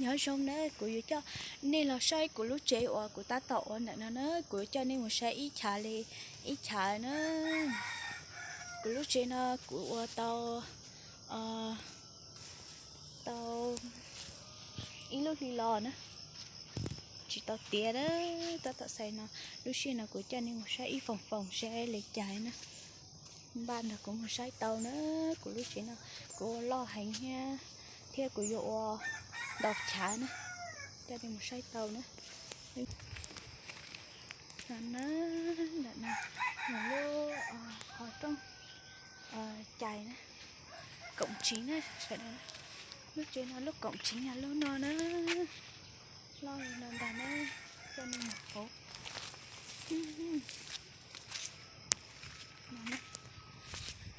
Nyob zoo na, kuv yuav coj nej los saib kuv lub tsev uas kuv tab tom ua ntawm no na, kuv yuav coj nej mus saib ib chav li ib chav na. Kuv lub tsev no kuv ua tau, tau ib lub hli los na, tsis tau tiav na, tab tom xais no. Lub sij hawm no kuv coj nej mus saib ib foom foom saib li cas na. Npaj nrog kuv mus saib tau na, kuv lub tsev no kuv ua loj heev thiab, thiab kuv yuav ua ntau chav na, coj nej mus saib tau na. Ntawm no, ntawm no, lub qhov rooj cai na, koom tsev na sawv daws. Lub tsev no lub koom tsev yog lub no na, loj li no ntag na, coj nej mus pom.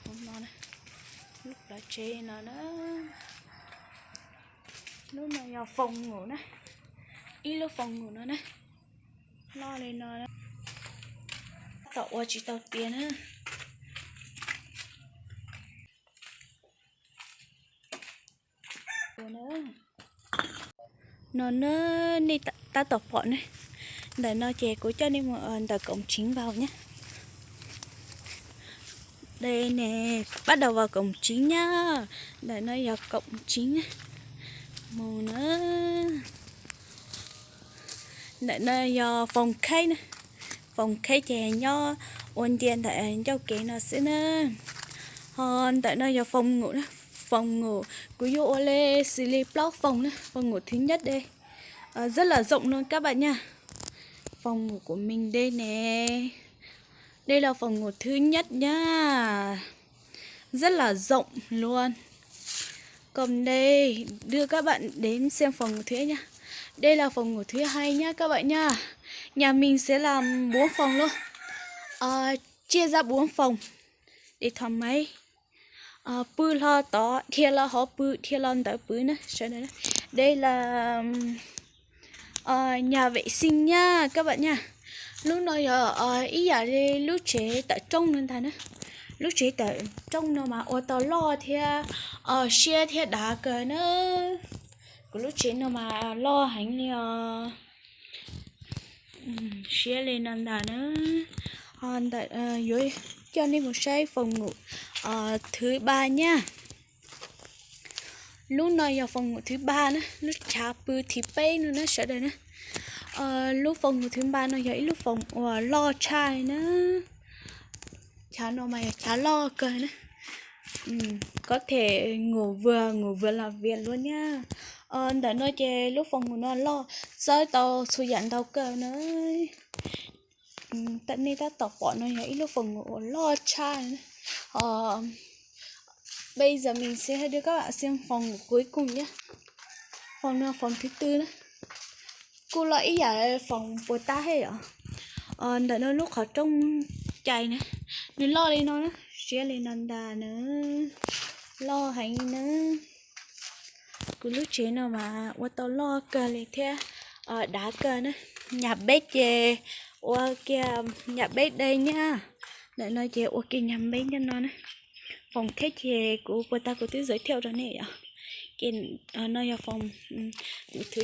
Hauv no, lub plawv tsev no na, lub no yog foom ngủ na, ib lub foom ngủ no na, loj li no, tom ua tsis tau tiav na. No na, nej tab tom pom ne, ntawm no ces kuv coj nej mus ntawm koom tsev npaum nyab. Đây nè, bắt đầu vào cổng chính nhá. Ntawm no yog koom tsev mus na. Ntawm no yog foom kheb na, foom kheb ces nyob ua ntia ntawm ncauj kev no xwb na. Ho ntawm no yog foom ngủ na, foom ngủ kuv yuav ua li xws li plaub foom na, foom ngủ thứ nhất đây rất là rộng luôn các bạn nha. Phòng ngủ của mình đây nè. Đây là phòng ngủ thứ nhất nhá. Rất là rộng luôn. Còn đây, đưa các bạn đến xem phòng ngủ thứ nhất nhá. Đây là phòng ngủ thứ hai nhá các bạn nha. Nhà mình sẽ làm bốn phòng luôn. Ờ, chia ra bốn phòng để thoải mái. Pw hlo tod, dhia los hov pw, dhia los ntawd pw na sawv daws. Đây là nhà vệ sinh nha các bạn nha. Lub no yog ib yam li lub tsev tawm rooj no ntag na. Lub tsev tawm rooj no mas ua tau loj thiab siab thiab dav kawg na. Kuv lub tsev no mas loj heev li os. Siab li no ntag na. Ntawm, yuav coj nej mus saib phòng ngủ thứ ba nha. Lub no yog phòng ngủ thứ ba na, lub chav pw thib peb no na sawv daws na. Lub phòng ngủ thứ ba no yog ib lub foom uas loj tshaj na. Chav no mas yog chav loj kawg na. Có thể ngủ vừa, ngủ vừa làm việc luôn nha. Ntawm no ces lub foom ngủ no loj, txawb tau txhua yam ntau kawg na. Nej tab tom pom no yog ib lub foom ngủ uas loj tshaj. Bây giờ mình sẽ đưa các bạn xem phòng ngủ cuối cùng nhé. Phòng no phòng thứ tư na. Kuj loj ib yam phòng puas tab thiab yom. Ntawm no lub qhov rooj cai na, nws loj li no na, siab li no ntag na, loj heev li na. Kuv lub tsev no mas ua tau loj kawg li thiab dav kawg na. Nhà bếp ces ua kiag nhà bếp đây nha. Ntawm no ces ua kiag nhà bếp nyob no na. Phòng khác ces kuv puas tab kuv twb giới thiệu rau nej yom. Ces no yog phòng thứ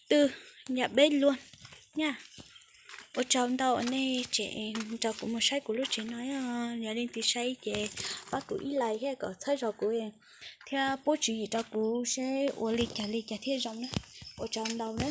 tư, nhà bếp luôn nha. Ua tsaug ntau nej tseem nrog kuv mus saib kuv lub tsev no. Yog leej twg saib ces pab kuv ib like thiab kom txhawb zog kuv thiab pub tswv yim rau kuv seb ua li cas li cas thiaj zoo na. Ua tsaug ntau na.